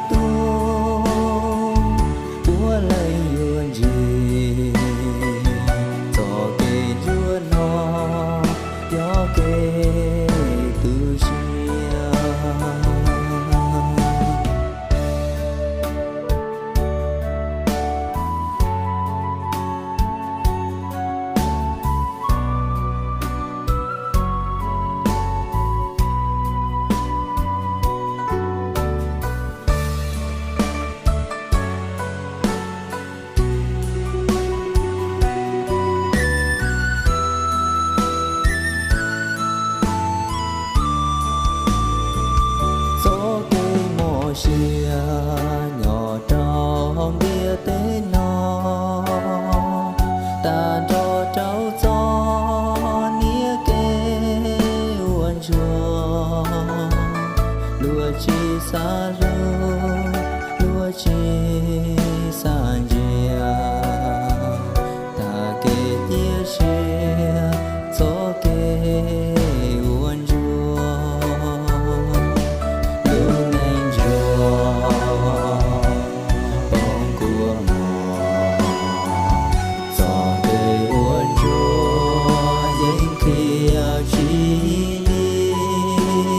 tuaj, puav leej yuav ntsib. Txoj kev ntsuag no yog kev tu siab. Txoj kev mob siab nyob rau ntiaj teb no, tag nrho rau txoj niam kev ua ntsuag. Luag tsis xav hlub, luag tsis xav ntsia, tag kev cia siab txoj kev ua ntsuag. Lub neej ntsuag poob kua muag, txoj kev ua ntsuag yeej qhia tsis dim.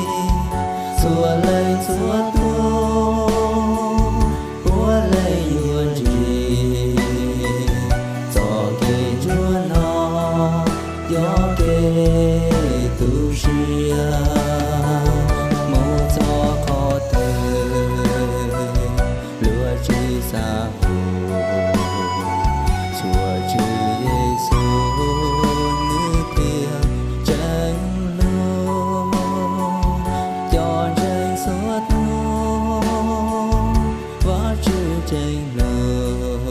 Txhua leej txhua tus puav leej yuav ntsib. Txoj kev ntsuag no yog kev tu siab. Mus txog qhov twg luag tsis xav hu, tsuas tswj Yexus nws thiaj tseem hlub. Cov ntseeg txhua tus Vajtswv tseem hlub,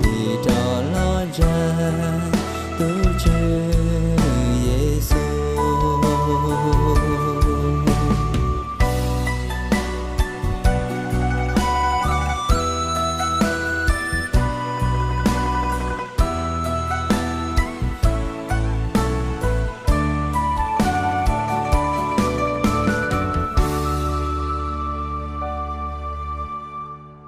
vim rov los ntseeg tus Tswv Yexus.